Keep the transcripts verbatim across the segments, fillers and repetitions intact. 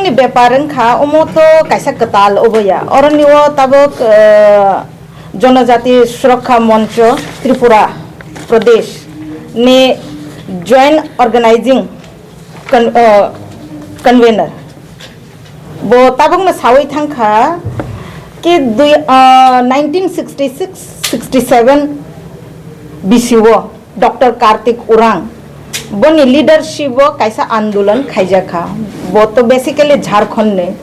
Ni bepar wngkha, omo to kaisa kwtal obo ya. Oroni o tabuk, eh, Jonojati Surakha Moncho Tripura Pradesh ni Joint Organizing Con-, eh, Convener. Bo tabukno sawi thangkha ki dui, ah, nineteen sixty-six sixty-seven bisio Doctor Kartik Urang boni leadership o kaisa andolon khaijakha. Bo to basically Jharkhand ni.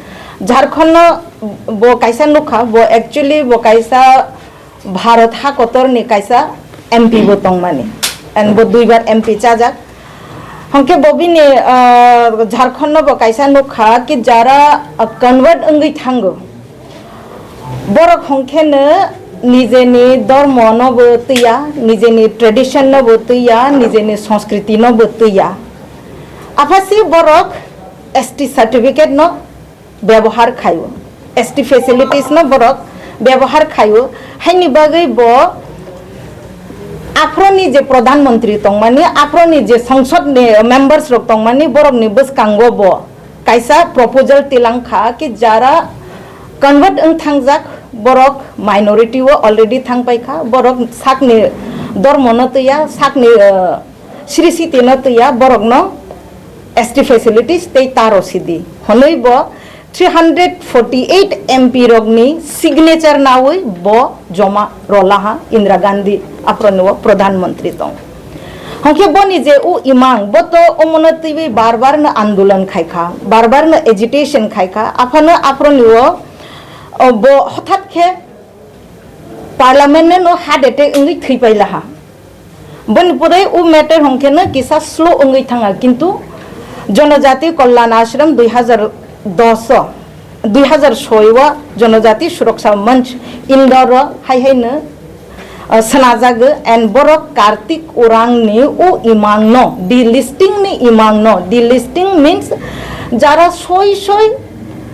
Jharkhand no bo kaisa nukha, bo actually bo kaisa Bharat ha kotor ni kaisa M P bo tongmani, and bo duibar M P chajak. Hwnkhe bo bini, ah, Jharkhand no bo kaisa nukha ki jara, ah, convert wngwi thango. Borok hwnkhe no nijeni dormo no bo twiya, nijeni tradition no bo twiya, nijeni sanskriti no bo twiya. Aphasi borok S T certificate no byabohar khaio, S T facilities no borok byabohar khaio, haini bagwi bo aphro ni je Pradhan Mantri tongmani, aphro ni je Sangsad ni members rok tongmani, borok ni bwskango bo kaisa proposal tilang kha ki jara convert wng thangjak borok minority o already thang pai kha, borok sakni dormo no twiya, sakni, eh, sri siti no twiya, borok no S T facilities tei taro sidi hwnwi bo three hundred forty eight M P rokni signature nawi bo joma rolaha Indira Gandhi aphro ni o Pradhan Mantri tong. Hwnkhe boni je u imang bo to omono twiwi bar bar no andolon khaikha, bar bar no agitation khaikha, aphano aphro ni o, o bo hothat khe Parliament no heart attack wngwi thwi pailaha. Boni pore u matter hwnkhe no kisa slow wngwi thanga, kintu Jonojati Kalyan Ashram dui hazar dos o, dui hazar soi o Jonojati Suraksha Manch Indore o hai hai no, uh, sanajago, and borok Kartik Urang ni u imang no, delisting ni imang no, delisting means jara soi soi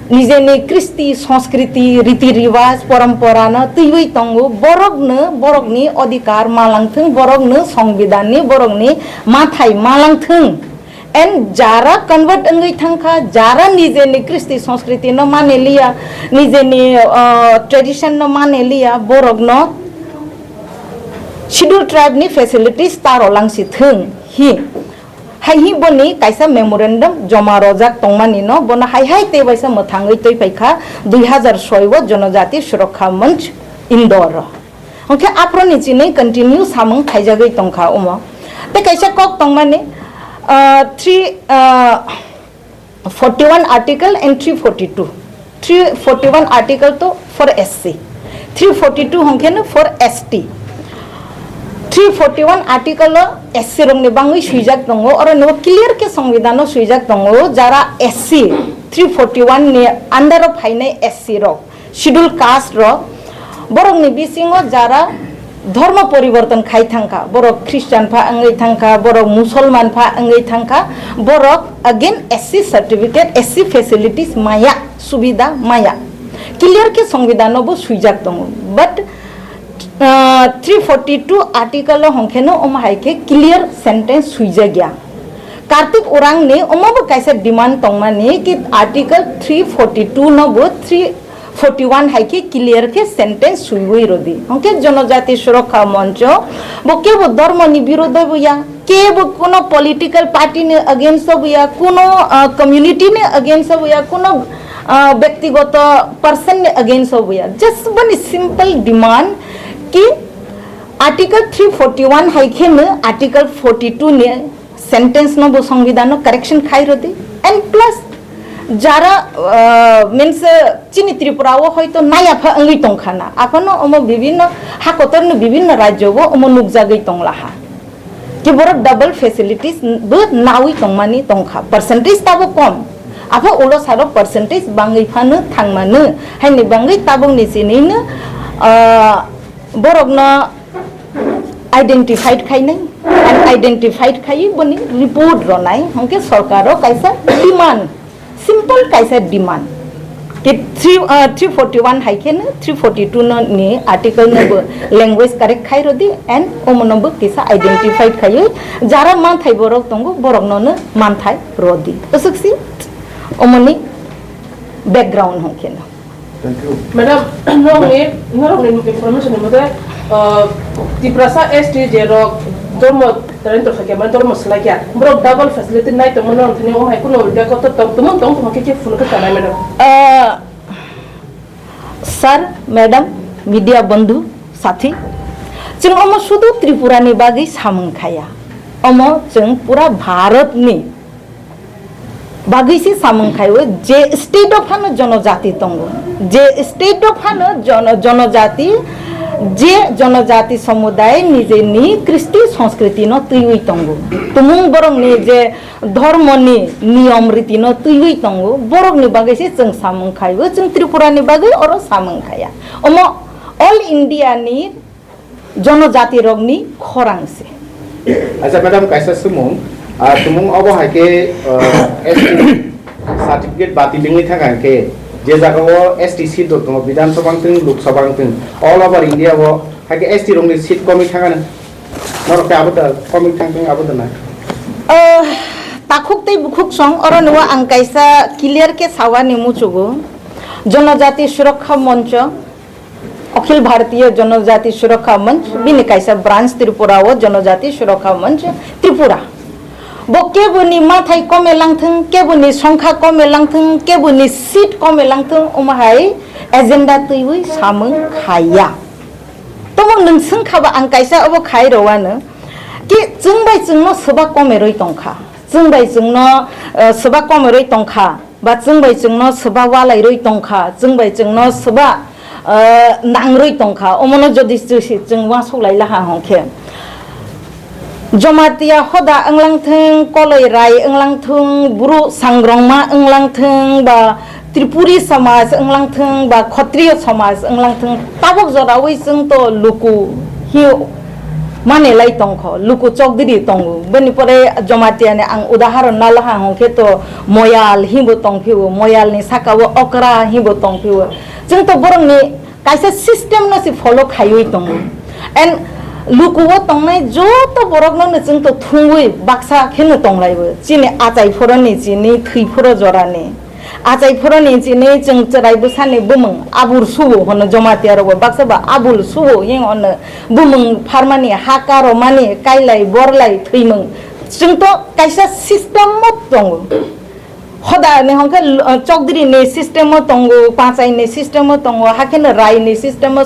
nijeni kristi, sanskriti, riti riwaj, porompora no twiwi tongo, borok no, borok ni odhikar malang thung, borok no songbidan ni, borok ni mathai malang thung. And jara convert wngwi thangkha, jara nijeni kristi, sanskriti no mane liya, nijeni, uh, tradition no mane liya, borok no Scheduled Tribe ni facilities taro langsi thung hi. Hai hi boni kaisa memorandum joma rojak tongmani no, bono hai hai tei baisa mwthangwi twi paikha dui hazar soi o Jonojati Surakha Manch Indore o. Hwnkhe aphro ni chini continue samung khaijagwi tongkha omo. Tei kaisa kok tongmani, ah, three, ah, forty one article and three forty two. Three forty one article to for S C, three forty two hwnkhe no for S T. Three forty one article o S C rokni bangwi swijak tongo, oro no clear khe songbidan o swijak tongo, jara S C, three forty one ni under o phainai S C rok, schedule caste rok, borokni bisingo jara dhormo poriborton khai thangkha, borok Christian pha wngwi thangkha, borok Musolman pha wngwi thangkha, borok again S C certificate, S C facilities maya, subida maya. Clear khe songbidan no bo swijak tongo, but, ah, three forty two article o hwnkhe no omo hai khe clear sentence swijak ya. Kartik Urang ni omo bo kaisa demand tongmani ki article three forty two no bo three forty one hai khe clear khe sentence swiwi rodi. Hwnkhe Jonojati Surakha Moncho bo kebo dhormo ni birodho bo ya, kebo kuno political party ni against o bo ya, kuno, ah, community ni against o bo ya, kuno, ah, byaktigoto person ni against o bo ya. Just boni simple demand ki article three forty one hai khe no article forty two ni sentence no bo songbidan no correction khai rodi, and plus jara, ah, means, chini Tripura o hoito naya pha wngwi tongkha na, aphano omo bibinno ha kotor no bibinno rajyo o omo nukjagwi tonglaha ki borok double facilities bo nawi tongmani tongkha, percentage tabo kom, apha ulo saro percentage bangwi phano thangmano, haini bangwi tabukni chini no, ah, borokno identified khainai, and identified khaiwi boni report ronai, hwnkhe sorkaro kaisa demand, simple kaisa demand. Ki three, ah, three forty one hai khe no three forty two no ni article no bo language correct khai rodi, and omo no bo kisa identified khaiwi jara manthai borok tongo, borok no no manthai rodi. Aswk si omoni Background hwnkhe no. Thank you. Madam, norokni, norokni information ni mote, uh, Tiprasa S T je rok dormo tarento khaikya, mane dormo swlaikya, borok double facility nai tongmani norok thani o hai kuno ulta kotor tong tumung tong tongma khe khe phunukhe tanai, madam. Uh, Sir, madam, media bandhu, sathi, chwng omo sudu Tripura ni bagwi samung khaya. Omo chwng pura Bharat ni bagwi se samung khai o, je state o phano jonojati tongo, je state o phano jono-, jonojati, je jonojati somuday nijeni kristi sanskriti no twiwi tongo. Tumung borok ni je dhormo ni niyom riti no twiwi tongo, borok ni bagwi se chwng samung khai o, chwng Tripura ni bagwi oro samung khaya. Omo all India ni jonojatirokni khorang se. Acha madam, kaisa swmung, ah, tumung obo hai khe, ah, S T certificate batil wngwi thangkha hwnkhe, je jaga o S T seat rok tongo, Bidhan Sabha wngthung, Lok Sabha wngthung, all over India o hai khe S T rokni seat komwi thangkha, norok khe abo da komwi thangthung abo da na? Ah, takhuk tei bukhuk song, oro no ang kaisa clear khe sawani muchugo, Jonojati Surakkha Moncho, Akhil Bharatiya Janajati Surakha Manch, bini kaisa branch Tripura o Janajati Surakha Manch Tripura. Bo keboni mathai kome langthung, keboni songkha kome langthung, keboni seat kome langthung, omo hai agenda twiwi samung khaiya. Tomung nwng swngkha ba ang kaisa obo khai rwano ki chwng bai chwngno swba kome rwi tongkha. Chwng bai chwngno, eh, swba kome rwi tongkha. Ba chwng bai chwngno swba walai rwi tongkha, chwng bai chwngno swba, ah, nang rwi tongkha. Omono jodi chwsi chwng uansuk lai laha hwnkhe, Jamatia hoda wnglang thung, Koloi Rai wnglang thung, Bru Sangrongma wnglang thung, ba Tripuri Samaj wnglang thung, ba Khotriyo Samaj wnglang thung, tabok jorawi chwng to luku hi mane lai tongkho, luku chokdiri tongo. Bini pore Jamatia ni ang udaharon nalaha hwnkhe to Moyal hinbo tongphio, Moyal ni saka o Okra hinbo tongphio. Chwng to borok ni kaisa system no se follow khaiwi tongo. And luku o tongnai joto borok no chwng to thungwi baksa kheno tonglaibo. Chini achai phoro ni, chini thwi phoro jora ni. Achai phoro ni chini chwng chwrai bwsani bumung abul subo hwno Jamatia rok bo baksa ba abul subo hing hwno bumung pharmani, ha karomani, kailai, borlai, thwimung. Chwng to kaisa system o tongo. Hoda ni hwnkhe, uh, chokdiri ni system o tongo, pachai ni system o tongo, hakhe no rai ni system o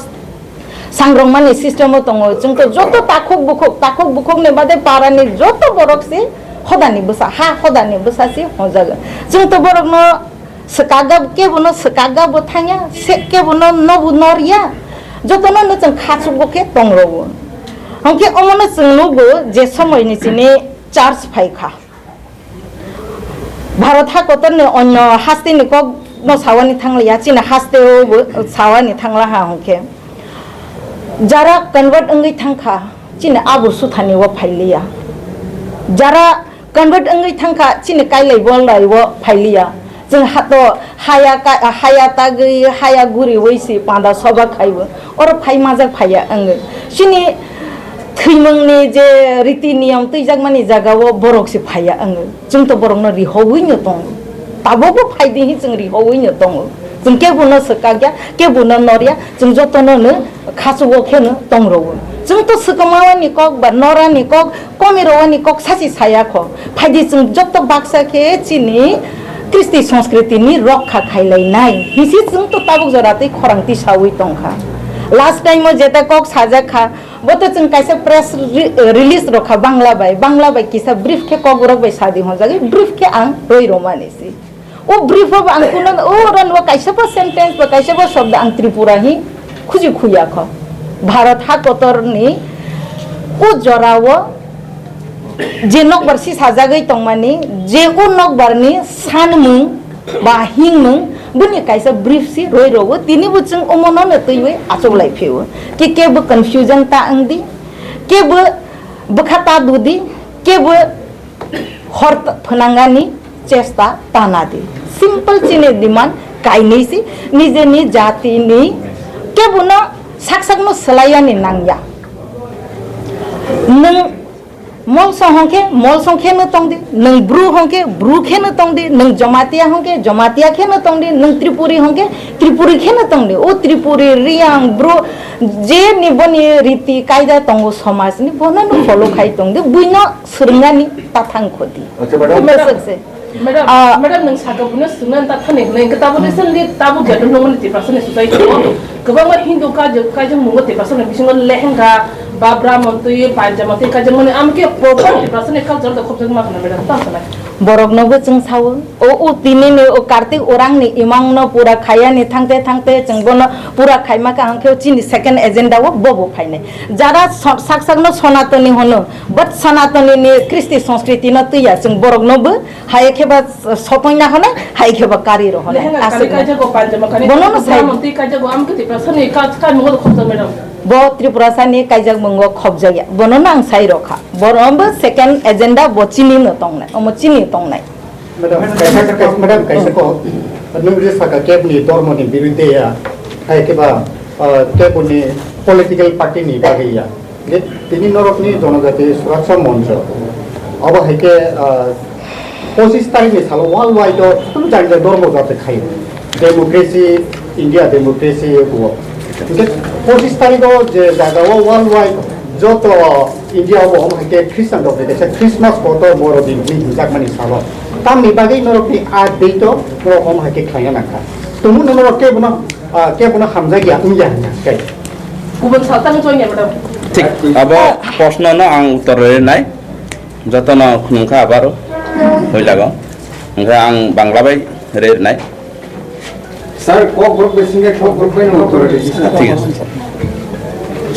sangrongmani system o tongo. Chwng to joto takhuk bukhuk, takhuk bukhuk ni bade para ni joto borok se hoda ni bwsa, ha hoda ni bwsa se hwnjago. Chwng to borok no swkakga, kebo no swkakga bo thangya, se kebo no nobu norya. Joto no no chwng khachugo khe tongrwo. Hwnkhe omo no chwng nugo je somoi ni chini charge phaikha. Bharat hakotor ni onyo haste ni kok no sawani thangliya, chini haste o bo sawani thangla ha hwnkhe. Jara convert wngwi thangkha, chini abo suthani o phailiya. Jara convert wngwi thangkha, chini kailai bolai o phailiya. Chwng hato haya ka-, haya tagwi, haya guriwi si panda soba khaibo. Oro phai majak phaiya wngwi. Chini thwimungni je riti niyom twijakmani jagao borok se phaiya wngwi. Chwng to borokno rihowi no tongo. Tabukbo phai di hi chwng rihowi no tongo. Chwng kebono swkakya, kebono norya, chwng jotono no khachugo kheno tongrwo. Chwng to swkangmani kok ba norani kok, komirwani kok sachi saya kho. Phai di chwng joto baksa khe chini kristi sanskriti ni rokha khailainai. Hisi chwng to tabuk jora tei khorang tisawi tongkha. Last time o jeta kok sajak kha, Bo to chwng kaisa press re-, release rokha Bangla bai, Bangla bai kisa brief khe Kokborok bai sadi hwnjagwi brief khe ang roi romani si. O brief o ang kuno o ran o kaisa bo sentence ba kaisa bo shobda ang Tripura hi khuji khuyakho. Bharat ha kotor ni o jora o je nokbar si sajagwi tongmani, je o nokbar ni sanmung, ba hingmung, bini kaisa brief si roi rogo, tini bo chwng omono no twiwi achuk lai phio. Ke, ke bo confusion ta wng di, ke bo bwkha ta du di, ke bo hor ta-, phwnangani chesta ta na di. Simple chini demand kainwi si, nijeni jati ni ke bo no sak sak no swlai yani nangya. Nwng Molsong hongkhe molsong kheno tongdi, nwng Bru hongkhe Bru kheno tongdi, nwng Jamatia hongkhe Jamatia kheno tongdi, nwng Tripuri hongkhe Tripuri kheno tongdi. O Tripuri, Riyang, Bru, je ni boni riti kaida tongo somaj ni, bono no follow khai tongdi, buino swrwngnani ta thang khodi. Acha, madam. Bwswk se. Madam, Ah. Madam, nwng saka buino swngna ta thani hwnwi, hwnkhe tabuk recently tabuk jadu nungmani Tiprasani society o kwbangma Hindu kaijak, kaijak mungo Tiprasani bisingo lehenga, babra montwi, panjama twi kaijak mani, amkhe proper Tiprasani culture da khobjakma khna, madam, tamo sanai. Boroknobo chwng sawo, o, o tinini o Kartik Urangni imangno pura khayani thangte thangte chwng bono pura khaima kha, hwnkhe o chini second agenda o bobo phainai. Jara so-, sak sakno Sonatoni hwno, but Sonatoni ni Kristi Sanskriti no twiya, chwng boroknobo hai khe ba sotoi na hwnai, hai khe ba kari rw hwnai. Lehenga aswk kani na. Kaijago, panjama kani Bono no kaijago, sai. Bramon twi kaijago, amkhe Tiprasani ka-, kaimungo khobjakmani rw. Bo Tripurasani kaijak mungo khobjakya. Bono no ang sai rw kha. Bono bo second agenda bo chini no tongnai. Omo chini tongnai. Madam, kaisa, kaisa, madam, kaisa ko. Nwng je saka kebni dormo ni birudde ya. Hai khe ba, ah, kebni political party ni bagwi ya. Je tini norokni Jonojati Suraksha Moncho, abo hai khe, ah, pochis tarikh ni salo world wide o joto jani jani dormo jate khai. Democracy, India democracy o. Hingke pochis tarikh o je jaga o world wide joto India o bo hai khe Christian rok ni kaisa Christmas kotor boro din hinwi hinjakmani salo. Tamni bagwi norokni a date o norok om hai khe khlaina nangkha. Tumung norok kebono, ah, kebono hamjakya wngya hwnka khe. Kubun saltang join ya, madam. Thik, abo proshno no ang uttor rwnai. Jotono khunungkha abaro hoilago. Hingkhe ang Bangla bai rwnai. Sir, kok borok bai singkhe kok borok bai no uttor rwnai. Thik ase, sir.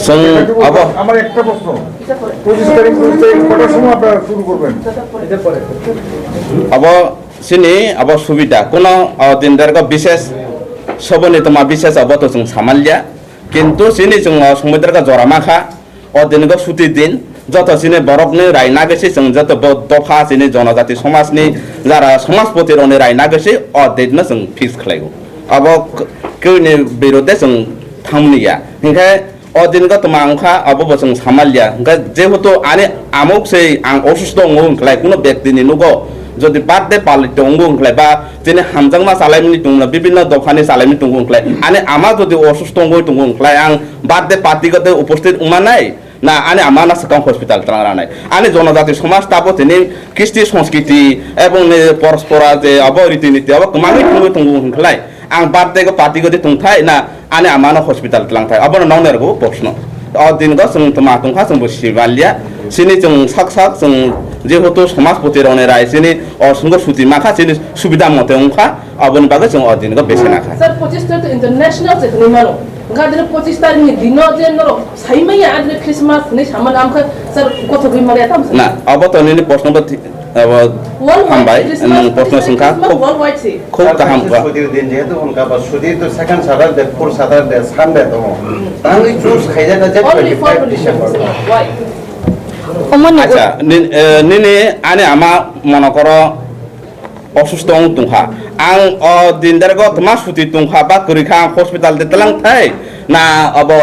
Chwng abo আমার একটা প্রশ্ন, পঁচিশ তারিখ বলতে কটার সময় আপনারা শুরু করবেন? Abo chini abo subida, kuno, o, din dargo bishes, soboni toma bishes abo to chwng samalya. Kintu chini chwng o sumui dargo jora mankha, o din go suti din, joto chini borok ni rai nagwi se chwng joto bo dopha chini jonojati somaj ni jara somajpoti rok ni rai nagwi se o date no chwng fix khlai o. Abo k-, kwini birode chwng thangmani ya. Hinkhe o din go tma wngkha, abo bo chwng samalya. Hwnkhe jehetu ani amok se ang osusto wngo hwnkhlai, kuno bektini nugo jodi birthday palito wngo hwnkhlai ba chini hamjakma chalaimani tongmani bibinno dophani chalaimani tongo hwnkhlai, ani ama jodi osusto wngwi tongo hwnkhlai, ang birthday party gate uposthit wngmanai na ani ama no swkang hospital twlang ranai? Ani jonojati somaj tabo tini kristi sanskriti ebong ni porospora je abo riti niti abo kwmangwi tongwi tongo hwnkhlai, ang birthday go party gate tongthai na ani ama no hospital twlang thai, abono nokni rwgo proshno. O din go chwng tma tongkha chwng bo sibalia. Chini chwng sak sak chwng jehetu somajpoti rokni rai chini o swngo suti mankha, chini subida mote wngkha, aboni bagwi chwng o din go bese nakha. Sir, pochis tarik to international se hwnwi mano. Wngkha dino pochis tarik ni dino je norok sai maya adre Christmas hwnwi samano amkha sir gothogwi maliya tam sir. Na, abo to nini proshno bo thi-, abo Worldwide hambai, Christmas, nwng proshno Christmas, sengkha, Christmas khub, worldwide se. Khub kaham ka. Sudir din jehetu hwnka ba sudir to second Saturday, fourth Saturday, Sunday tongo. Tangwi choose khaijak kha je Only for twenty-five December. Why? Omoni Acha, nin-, eh, nini ani ama monokoro osusto wng tongkha. Ang o din dargo tma suti tongkha ba kwrwi kha ang hospital de tlang thai. Na abo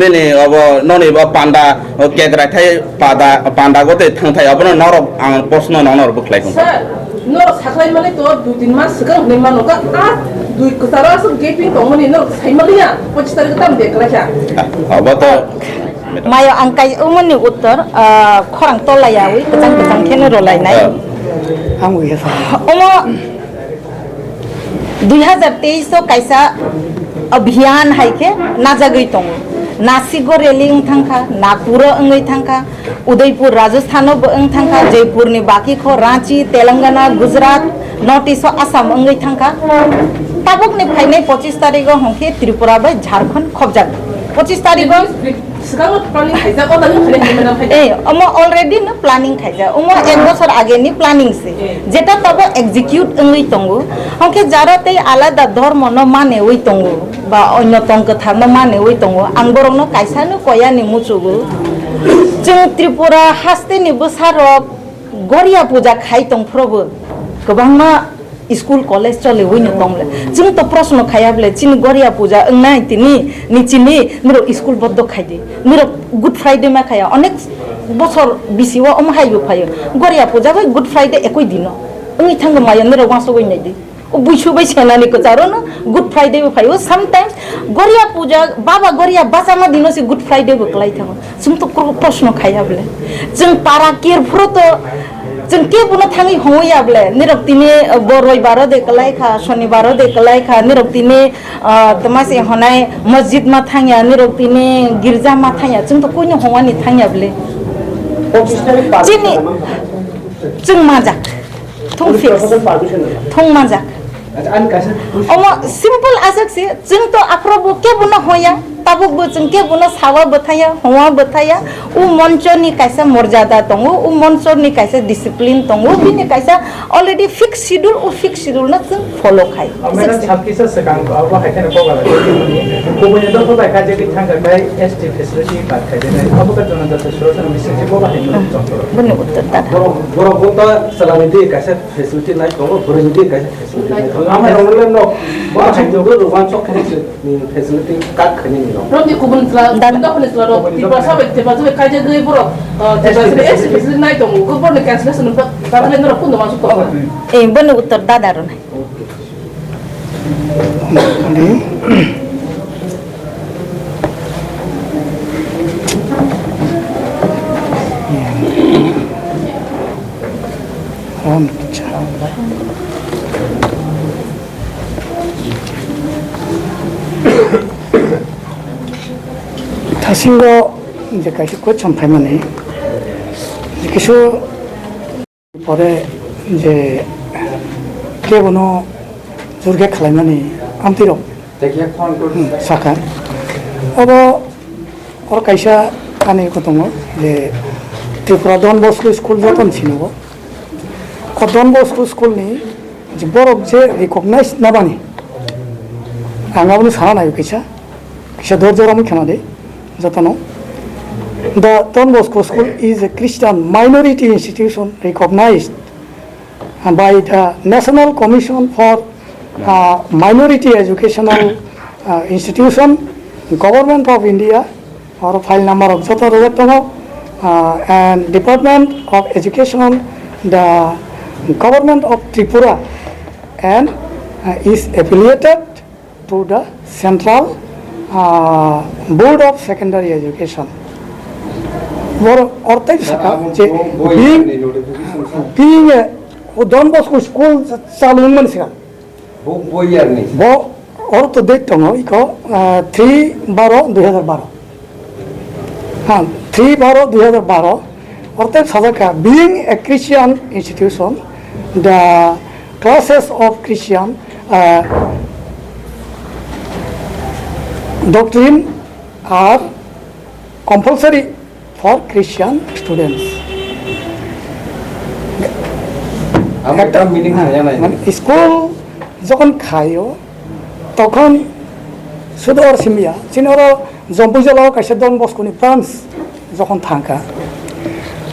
nini abo noni bo panda, o, kek raithai pada, panda gotwi thangthai, abono norok ang proshno nokno rw bwkhlai kong. Sir, norok sakhlai mani to dui tin mas swkang hwnwi mano ka, a dui kwcharo aswk gaping tongmani norok sai maliya, pochis tarik tam de kwlai kha. Ah, abo to, madam. Mayo ang kai umoni uttor, ah, khorang tolaiyawi kwchang kwchang kheno rolainai. Ah. Ang wi sa. Omo Dui hazar teis o kaisa abhiyan hai khe najagwi tongo. Nasigo rally wng thangkha, Nagpuro wngwi thangkha, Udaipur Rajasthan o bo wng thangkha, Jaipur ni baki kho Ranchi, Telangana, Gujarat, North East o Assam wngwi thangkha. Tabukni phainai pochis tarigo hwnkhe Tripura bai Jharkhand khobjak. Pochis tarigo Swkango planning khaijak, o tangwi khainai hinwi madam khaijak. Eh, omo already no planning khaijak. Omo ek bochor age ni planning se. Eh. Jeta tobo execute wngwi tongo. Hwnkhe jara tei alada dhormo no manewi tongo. Ba onyo tong kwthar no manewi tongo. Ang borok no kaisa no koya ni muchugo. Chwng Tripura haste ni bwsa rok Goria puja khai tong phrobo kwbangma school college choliwi no tong le. Chwng to proshno khaya bole chini Goria puja wngnai tini ni chini nirok school bondo khai di. Nirok Good Friday ma khaya onek Bosor bisi o omo hai bo phaio. Goria puja bai Good Friday ekoi dino. Wngwi thango maya nirok uansugwi naidi. O buisu bai senani kwcharo no Good Friday bo phaio. Sometimes Goria puja, Baba Goria bachama dino se Good Friday bo kwlai thango. Chwng to kro-, proshno khaiya bole. Chwng para kerphuru to chwng kebono thangwi hongwi ya bole. Nirok tini, uh, bo roibaro de kwlai kha, sonibaro de kwlai kha. Nirok tini, uh, tma se honai masjid ma thangya, nirok tini girja ma thangya. Chwng to koino hongwani thangya bole. Chini, chwng majak. Thung fix. Thung majak. Omo simple aswk se, chwng to aphuru bo kebono hoya, tabuk bo chwng kebono sawa bwthaya, hongwa bwthaya. O moncho ni kaisa morjada tongo, o moncho ni kaisa discipline tongo, bini kaisa already fix schedule, o fix schedule no chwng follow khai. Madam, sabkisa swkang abo hai kheno kogra kubuni kubuni dokho bai kajagwi thangkha khai S T facility card khai denai. Abo khe jono jata surasana bisingsi bo bahai mwnwi chongkoro. Boni uttor dada. Borok, borok bo ta salani di kaisa facility nai tongo, borok di kaisa facility nai tongo. Ama rong le no, ba hai jogo rowan sok khe ni facility card khai ni no. Rong di kubun sla, dan da pun sla rong di ba sabe te ba sabe kai je gei borok, eh, te ba sabe S T facility nai tongo, ko borok ni cancellation ba, ba le no pun do ma su ko. Eh, boni uttor dada ro nai. Thasingo je kaisa question phaimani, je kisu Pore je kebono jurge khlaimani amtwirok, hmm, sakha. Obo oro kaisa ani kotongo je Tripura Don Bosco School joton sinogo. O Don Bosco School ni je borok je recognize nabani, ang abono sana nai kaisa. Kisa dor jora mui khna di, jotono. The Don Bosco School is a Christian minority institution recognized by the National Commission for, uh, Minority Educational, uh, Institution, Government of India, or file number of joto reject tongo, uh, and Department of Education, the Government of Tripura, and, uh, is affiliated to the Central, uh, Board of Secondary Education. Boro ortai saka je being, being a Don Bosco school chalung man sika. Bo boyar ni. Bo orto date tongo iko, uh, three baro dui hazar baro. Ha, three baro dui hazar baro, ortep sajak kha, being a Christian institution, the classes of Christian, uh, doctrine are compulsory for Christian students. Ang ekta meaning saya na. Mane school jokhon khaio, tokhon sudu or simya, chini oro Jompuijala o kaisa Don Bosco ni branch jokhon thangkha,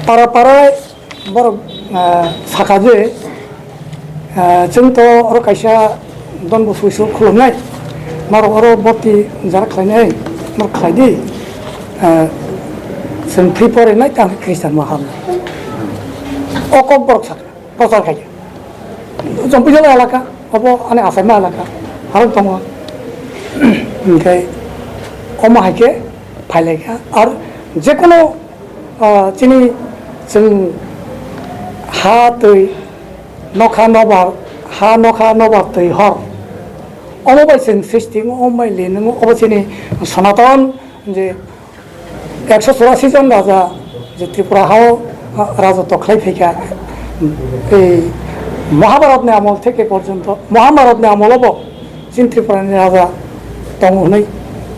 para para borok, ah, sakha je, ah, chwng to oro kaisa Don Bosco school khulumnai, norok oro borti jara khlainai, norok khlai di, ah, chwng free porinai tang Christian ma hamnai. O kok borok sakha. Prochar khai khe. Jompuijala elaka, obo ani achaima elaka, harok tongo. Hinkhe omo hai khe phai lai kha. Ar jekono, ah, chini chwng ha twi nokha nobar, ha nokha nobar twi hor. Omo bai chwng sisting, omo bai linung, obo chini Sonaton je Ekso churasi jon raja je Tripura hao, ah, rajotw khlai phaikha, ei Mahabharatni amol theke porjonto, Mahabharatni amolobo chini Tripurani raja tongo hwnwi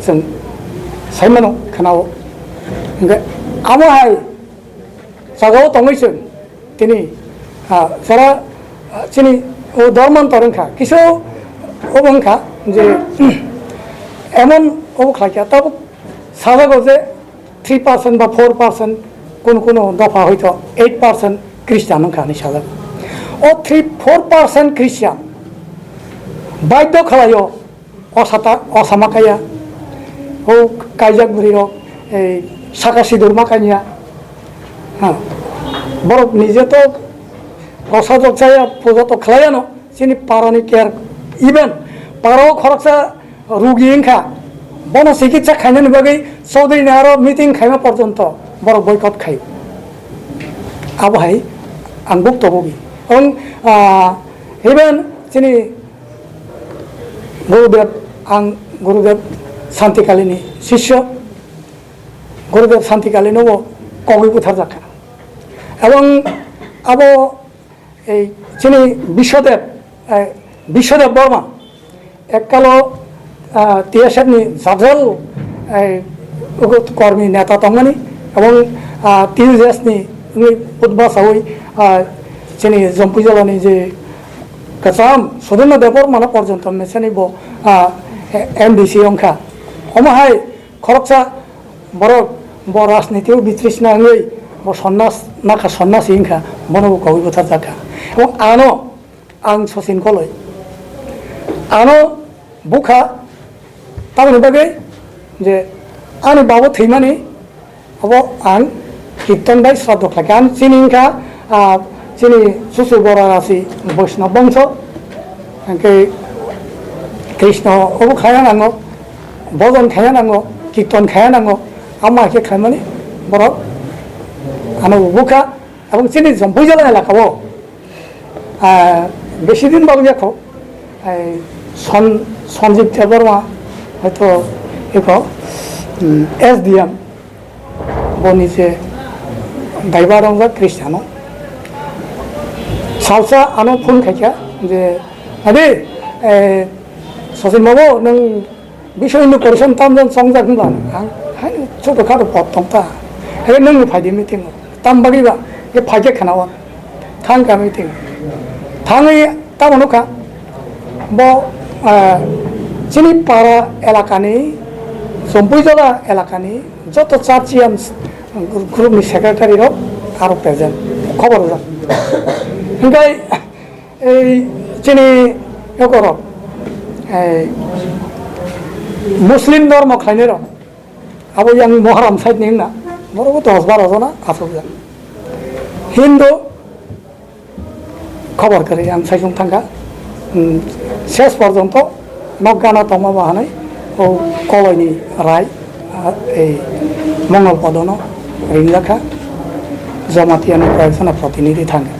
chwng saimano, khwnao. Hinkhe amo hai jagao tongwi chwng tini, ah, jora, ah, chini o dormantor wngkha, kisu obo wngkha je, emon obo khlaikha, tabuk sajago je three percent ba four percent, kun kun dopha hoito eight percent Christian wngkha hinwi sajago. O three four percent Christian baidhyo khlaio, o sata, o sama kaya, o kaijak bwrwi rok, ei saka sidur ma kanya, Borok nije to prosad rok chaya, puja to khlaiya no, chini para ni care, even para o khoroksa rugi wngkha, bono chikitsa khainani bagwi Chaudhary ni aro meeting khaima porjonto borok boycott khai. Abo hai ang bukto bugi. Ang, ah, even chini Gurudev, ang Gurudev Santikali ni sisyo, Gurudev Santikali no bo kogwi butharjakha. Ebong abo ei chini Biswadev, eh, Biswadev Borma, ekkalo, ah, T S F ni jajal, eh, ugo kormi neta tongmani, ebong, ah, T U J S ni wngwi Budba sawi, ah, chini Jompuijala ni je kwcham Sudonna Debbarma no porjonto mesani bo, ah, M D C wngkha. Omo hai khoroksa borok bo rajniti o bitrisna wngwi bo sonnas nakha, sonnasi wngkha, bono bo kogwi butharjakha. Ebong ano ang Sachin Koloi. Ano bukha tamoni bagwi je ani babo thwimani abo ang kirtan bai sraddho khlaikha. Ang chini wngkha, ah, chini Chuchu Bora Rasi Vaishnav bongso, hwnkhe Krishna obo khaya nango, bhojon khaya nango, kirtan khaya nango, ama khe khlaimani borok ano bukha. Abong chini Jompuijala elaka o, ah, besi din bagwi yakho, ai Son-, Sanjib Debbarma hoito eko, mm, S D M boni je daiba rongjak Christian o. Salsa ano phone khaikha je, "Adi, eh, Sachin babu, nwng Biswa Hindu Parishad tamjani chongjak hinba ang, hai choto khato pot tongta. Hai nwng phai di meeting o. Tam bagwi ba, ke phai khe khana o. Thang ka meeting. Thangwi tamo nukha. Bo, ah, chini para elaka ni, Jompuijala elaka ni, joto church chiam group ni secretary rok aro present. Khobor rok. Hingkai, Ei chini yokorok, ei Muslim dhormo khlainairok, abo yang Moharam side ni wngna, borokbo dos baro jona achukjak. Hindu khobor kwrwi ang saichung thangkha, hmm, ses porjonto nok gana tongma ba hanai, o Koloini Rai, ah, ei Mongol Podono ringjak kha, Jamatia ni koyek jona protinidhi thangkha.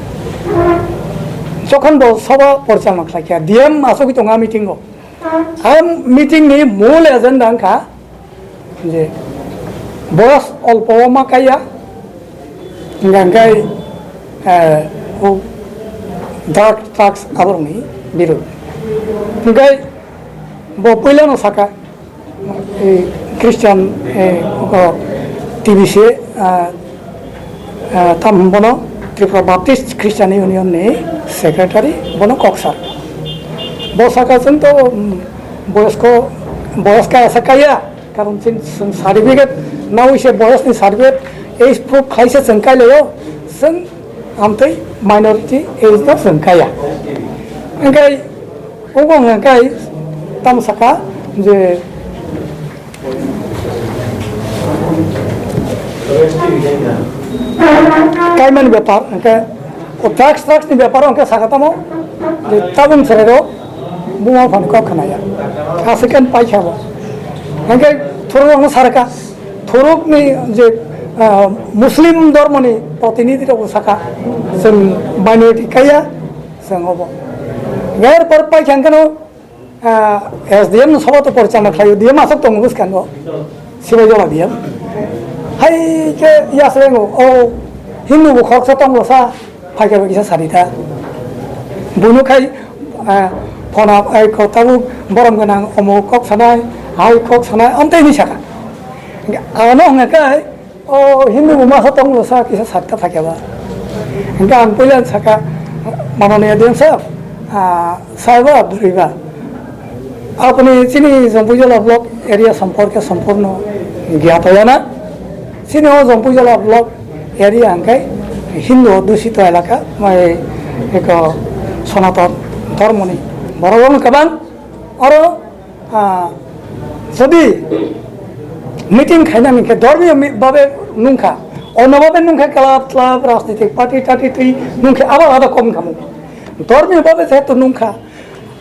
Jokhon bo soba porichalona khlai kha, D M asogwi tongo a meeting o. A meeting ni mul agenda wngkha je boyos olpo o ma kaiya, hingkha hingkhai, eh, o drug, drugs aborokni birud. Hingkhai bo puilano saka, eh, Christian, eh, o T B C, eh, eh, tam bono Tripura Baptist Christian Union ni secretary, bono kok sar. Bo saka chwng to, mm, boyos ko, boyos kaya sa kaiya, Karon chwng, chwng certificate nawi se boyos ni certificate age proof khai se chwng kai laio, chwng amtwi minority age no chwng kaiya. Hingkhai obo hwnkhai tamo saka je kaimani bepar hwnkhe o drugs, drugs ni bepar o hwnkhe saka tamo je tabung chwrai rok buma phano kok khna ya. Aswk khe paikha bo. Hingkhe thorok rokno sarkha, thorok ni je, ah, Muslim dhormo ni protinidhi rok bo sakha, chwng minority kaiya, chwng obo. Erpor paikha hwnkhe no, ah, S D M no sobo to porichalna khlaio, D M aswk tongo bwskango, Sibai Jola D M. Hai khe yaslengo, o Hindu bo khoroksa tongo sa, Phaikhe bo kisa sari ta. Bono khai, ah, phona, ai, ko tabuk borom gwnang, omo kok sanai, hai kok sanai, amtwi hinwi saka. Ano hwnga khai, o Hindu bo masa tong lo sa, kisa sari ta phaikhe ba. Hingke ang puila saka, mananiya D M sahab, ah, sahib ba, bwrwi ba. Apni chini Jompuijala block area somporke sompurno gyato yana. Chini o Jompuijala block area hingke Hindu dusito elaka, mai eko Sanatan dhormoni borok rok kwbang. Oro, ah, jodi meeting khainani khe dhormiyo mi-, babe nungkha, Onno babe nungkha club club, rajnitik party tati twi nungkha, abo alada kom khamu. Dhormiyo babe jehetu nungkha,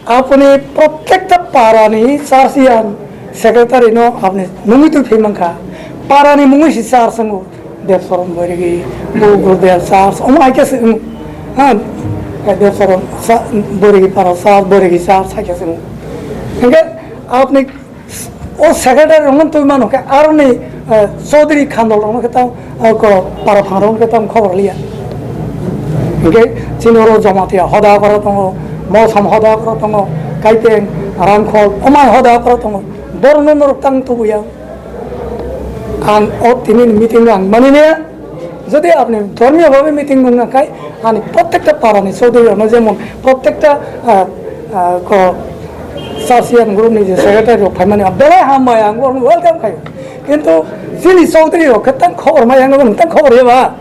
apni prottekta parani churchian secretary no apni nungwi twi phimangkha. Parani mungwi si church wngo, Debsoron Boirigi, Gurudel church, omo hai khe se wng, ha, Debsoron sa-, Boirigi para church, Boirigi church hai khe se wng. Hingke apni o secretary rokno twi mano khe aroni, eh, Chaudhary Khandol rokno khe tamo, eh, ko para phang rokno khe tamo khobor liya. Hingke chini oro Jamatia hoda kora tongo, Mosam hoda kora tongo, Kaiteng, Rangkhol, omai hoda kora tongo. Borokno norok tang tubuya. Ang o tini ni meeting o ang mani maya. Jodi apni dhormiyo bhabe meeting nung nang khai, ani prottekta para ni Chaudhary rokno jemon prottekta, ah, ah, ko churchian group ni je secretary rok phaimani belai hambai, ang borokno welcome khai. Kintu chini Chaudhary rok khe tang khobor maya, ang tang khobor ya ba.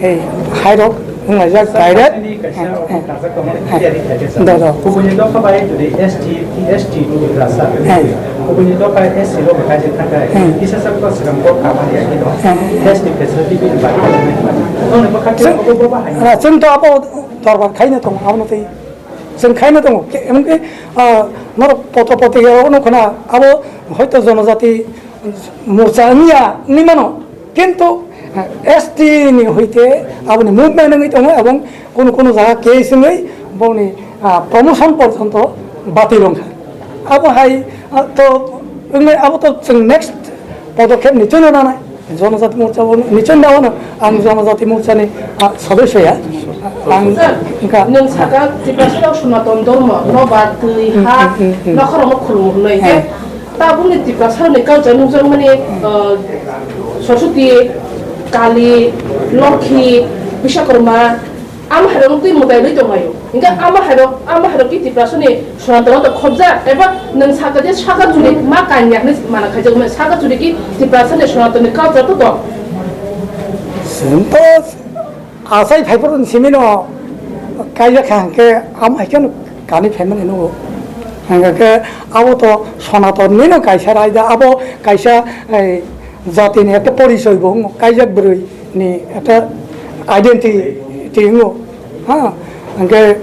Ei, hai rok wng laijak direct. Kaisa Eh, eh, kaisa tongmani eh. Tiyari khaijak. Da, da. Kubuni dopha bai jodi S T, S T ni rasa. Eh. Kubuni dopha S C rok khaijak thakai. Eh. Kisa sa ko siram ko kamani ya kino. Eh. S T facility bi ba. Nong ni bakha Chwng, ko bo ba hai. Ah, chwng to abo dorbar khaina tong, abo no tei. Chwng khaina tongo. Ke-, emon ke, ah, norok potro potrika rok no khna abo hoito jonojati morcha wngya wngwi mano. Kintu, ah, S T ni hoite aboni movement wngwi tongo, ebong kunu kunu jaga case wngwi bongni, ah, promotion porjonto batil wngkha. Abo hai, ah, to wngwi abo to chwng next podokhep ni chwngno nanai. Jonojati Morcha bo ni chwngno nanai. Ang Jonojati Morcha ni, ah, sodosyo ya. Ang Sir, wngkha, nwng saka Tiprasa rok Sonaton Dhormo, nobar, twi, hmm, ha, hmm, hmm, hmm, nokhorokno khulum hwnwi. Hwnkhe, eh, tabukni Tiprasa ni culture nukjakmani, uh, Saraswati, Kali, Lokhi, Biswakarma, ama hairok twi mwtai rwi tonglaio. Hwnkhe ama hairok, ama hairok ki Tiprasa ni Sonaton to khobjak, eba nwng saka je saka churi ma kanya hwnwi mana khaijak, saka churi ki Tiprasa ni Sonaton ni culture to dong. Chwng to Asai phaiphuru ni simi no kaijak kha hwnkhe, amo hai kheno kani phaimani nugo. Hwnkhe abo to Sonaton ni no kaisa raida, abo kaisa, eh, jati ni ekta porichoi bo wngo, kaijak bwrwi ni ekta identity wngo. Ha, hwnkhe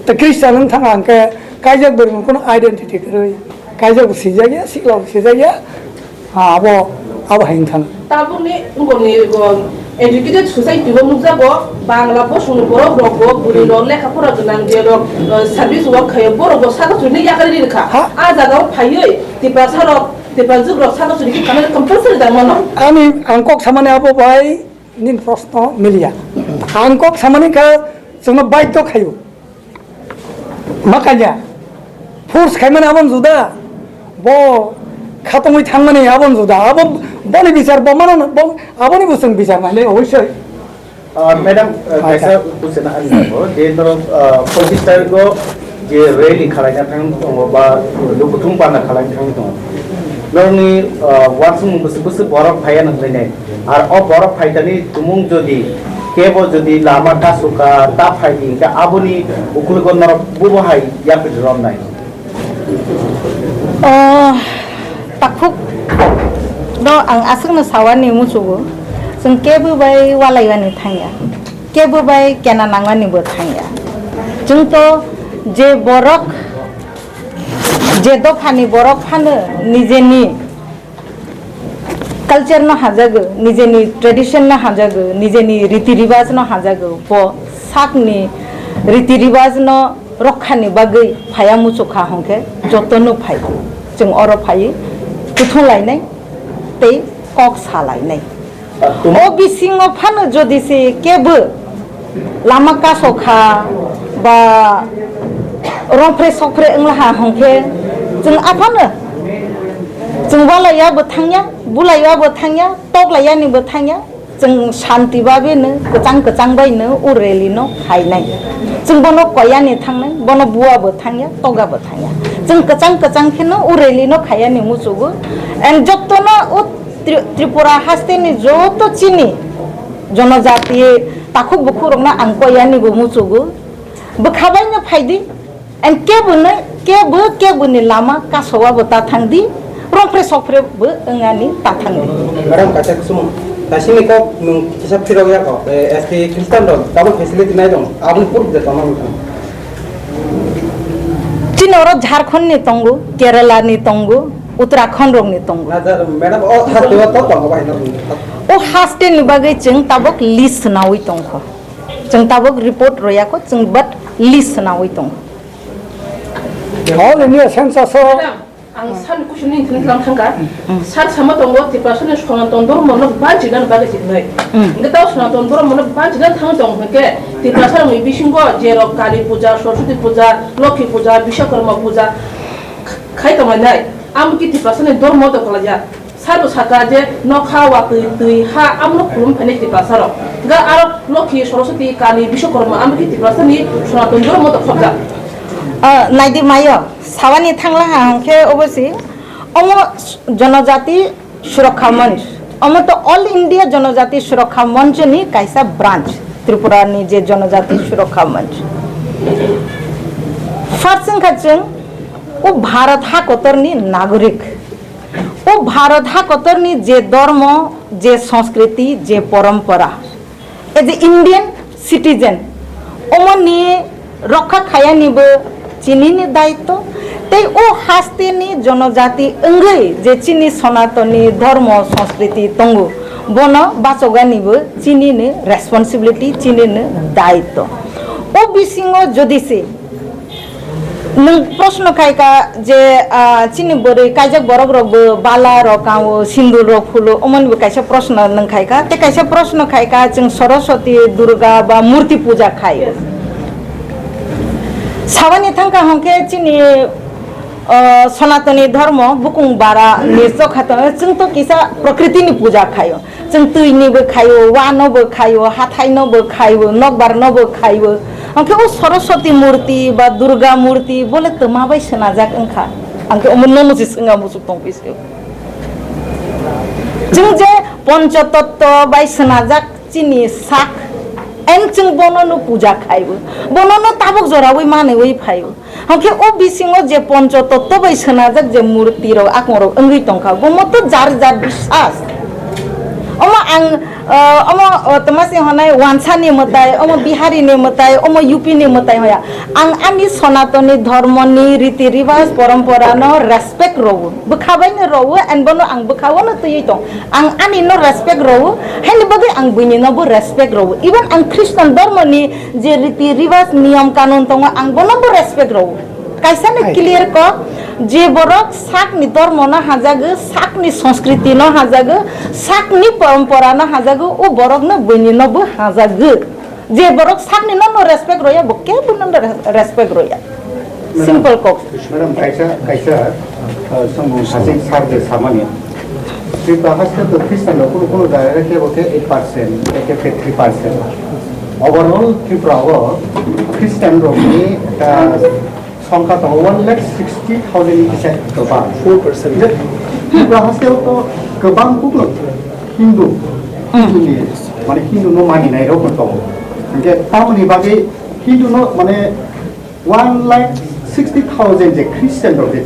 to Christian wng thang hwnkhe kaijak bwrwi ni kono identity kwrwi, kaijak bo sijak ya, sikla bo sijak ya. Ah, abo, abo hai wngkha. Tabukni wngkokni, o, educated society o nukjago, Bangla bosongni borok rok bo, bwrwi rok, lekha pora gwnang je rok, o, service work khaio, borok bo saka churi ni yakarwi rikha. Ha? A jaga o phaiwi Tiprasa rok, Tiprajwk rok saka churi khe kanai compulsory da mano. Ani ang kok samani abo bai nini proshno miliya. Ang kok samani kha chwngno baidhyo khaio. Ma kanya. Force khaimani aboni juda. Bo khatungwi thangmani aboni juda. Abo boni bichar bo mano, bo, aboni bo chwng bichar nainai oboisoi. Ah, madam, ah, acha, kaisa question ani tongo. Je norok, ah, pochis tarikh o je rally khalaina thang tongo ba lukuthum panda khalaina thang tongo. Norokni, ah, uansukmung bwswk bwswk borok phaiya nang lainai. Ar o borok phaitani tumung jodi kebo jodi lama kasu ka ta phaidi hingkhe aboni ukulgo norok bubo hai yapri romnai. O takhuk no ang aswkno sawani muchugo, chwng kebo bai walaiwani thangya, kebo bai kena nangmani bo thangya. Chwng to je borok, je dophani borok phano nijeni culture no hajago, nijeni tradition no hajago, nijeni riti ribaj no hajago, bo sakni riti ribaj no rokha ni bagwi phaiya muchukha hwnkhe joto no phai. Chwng oro phai kuthung lainai tei kok sa lainai. O bisingo phano jodi se kebo lama kaso kha ba romphre sokphre wngla ha hwnkhe chwng aphano chwng walaiya bo thangya, bulaiya bo thangya, toklaiya ni bo thangya, chwng shanti babe no kwchang kwchang bai no o rally no khainai. Chwng bono koya ni thangnai, bono bua bo thangya, toga bo thangya. Chwng kwchang kwchang khe no o rally no khaiya ni muchugo. And joto no o Tri-, Tripura haste ni joto chini jonojati takhuk bukhuk rok no ang koya ni bo muchugo. Bwkha bai no phaidi, and kebo no, kebo, kebo ni lama kasowa bo ta thangdi, romphre sokphre bo wngani ta thangdi. Madam, kaisa kusum, Kaisini kok nwng kisa phirok ya kok, eh, S T Christian rok tabuk facility nai dong, aboni proof de tongma nang. Chini oro Jharkhand ni tongo, Kerala ni tongo, Uttarakhand rok ni tongo. Na, da, madam, o haste o to tongo bai no. O haste ni bagwi chwng tabuk list nawi tongkho. Chwng tabuk report royakho, chwng but list nawi tongkho. All India census o Ang sani kuchuni thani tlang thangka. Sar sama tongo Tiprasani Sanatan Dhormo no banchina bagwi sinoi. Hingke tao Sanatan Dhormo no banchina thang tong hingke Tiprasa rokni bisingo je rok Kali puja, Saraswati puja, Lokhi puja, Biswakarma puja khai tonglainai. Amo ki Tiprasani Dhormo to kalaijak. Sar bo saka je nokha watwi twi ha amo no khulum phainai Tiprasa rok. Hingke aro Lokhi, Saraswati, Kali, Biswakarma amo ki Tiprasani Sanatan Dhormo to khobjak. Ah, naidi mayo. Sabani thangla ha hwnkhe obo si, omo Jonojati Surokha Manch, omo to All India Jonojati Surokha Manch ni kaisa branch, Tripura ni je Jonojati Surokha Manch. First wngkha chwng o Bharat ha kotor ni nagorik, o Bharat ha kotor ni je dormo, je sanskriti, je porompora, as a Indian citizen, omoni rokha khayani bo chini ni daitto, tei o haste ni jonojati wngwi je chini Sanatani dhormo sanskriti tongo, bono bachogani bo chini ni responsibility, chini ni daitto. O bisingo jodi se Nwng proshno khai ka je, ah, chini bwrwi kaijak borok rok bo bala rok kao, sindul rok phulo, omo ni bo kaisa proshno nwng khai ka. Tei kaisa proshno khai ka, chwng Saraswati, Durga ba murti puja khai o. Sabani thang ka hwnkhe chini, ah, Sanatani dhormo bukung bara ni chokha tong, chwng to kisa prokriti ni puja khai o. Chwng twi ni bo khai o, wa no bo khai o, hathai no bo khai o, nokbar no bo khai o. Hwnkhe o Saraswati murti ba Durga murti bole twma bai swnajak wngkha. Hwnkhe omo nono se swngna muchuk tong phi se. Chwng je Pancha Tatto bai swnajak chini sak, and chwng bono no puja khai o. Bono no tabuk joraui manwi phai o. Hwnkhe o bisingo je Pancha Tatto bai swnajak je murti rok, akung rok wngwi tongkha, bo moto jar jar biswas. Omo ang, ah, omo, oh, tma se hwnai Wansa ni mwtai, omo Bihari ni mwtai, omo U P ni mwtai hoya. Ang ani Sanatani dhormo ni riti riwas porompora no respect rwo. Bwkha bai no rwo, and bono ang bwkha o no twiwi tong. Ang ani no respect rwo, haini bagwi ang buini no bo respect rwo. Even ang Christian dhormo ni je riti riwas niyom kanun tongo, ang bono bo respect rwo. Kaisa ni clear kok, je borok sak ni dhormo no hajago, sak ni sanskriti no hajago, sak ni porompora no hajago, o borok no buini no bo hajago. Je borok sak ni no no respect roya, bo kebo no no res-, respect roya. Madam, simple kok. Madam, kaisa, kaisa, uh, song sasik sar je samani. Tripura haste to Christian rok kunu kunu jaga kebo khe eight percent, kebo khe three percent. Overall Tripura o Christian rokni ekta songkha tongo one lakh sixty thousand ni kisa kwbang. Four percent. Je Tripura haste o to kwbang kukno Hindu, Hindu ni, mane Hindu no mani nai rok tongo. Hingke tamoni bagwi Hindu no mane one lakh sixty thousand je Christian rok je